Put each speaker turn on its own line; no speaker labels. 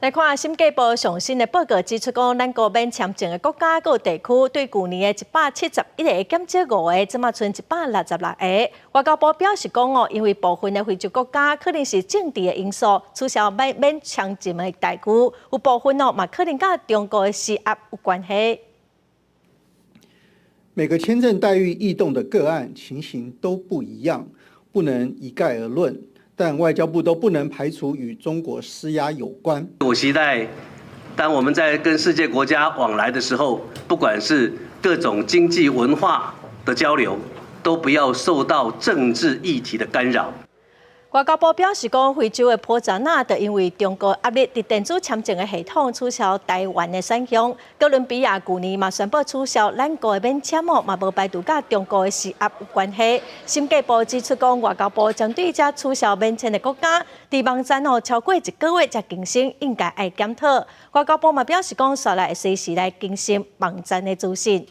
來看審計部上新的報告指出，講咱國免簽證的國家佮地區，對舊年的171個減少五個，這馬賰166個。外交部表示講哦，因為部分的非洲國家可能是政治的因素，取消免簽證的待遇，有部分哦嘛可能佮中國的施壓有關係。
每個簽證待遇異動的個案情形都不一樣，不能一概而論。但外交部都不能排除與中國施壓有關。
我期待，當我們在跟世界國家往來的時候，不管是各種經濟文化的交流，都不要受到政治議題的干擾。
外交部表示講，非洲的波札那就因為中國壓力，佇電子簽證的系統取消台灣的選項。哥倫比亞舊年嘛宣布取消咱國的免簽哦，嘛無排除佮中國的施壓有關係。審計部指出講，外交部針對這取消免簽的國家，佇網站哦超過一個月才更新，應該愛檢討。外交部嘛表示講，煞來會隨時來更新網站的資訊。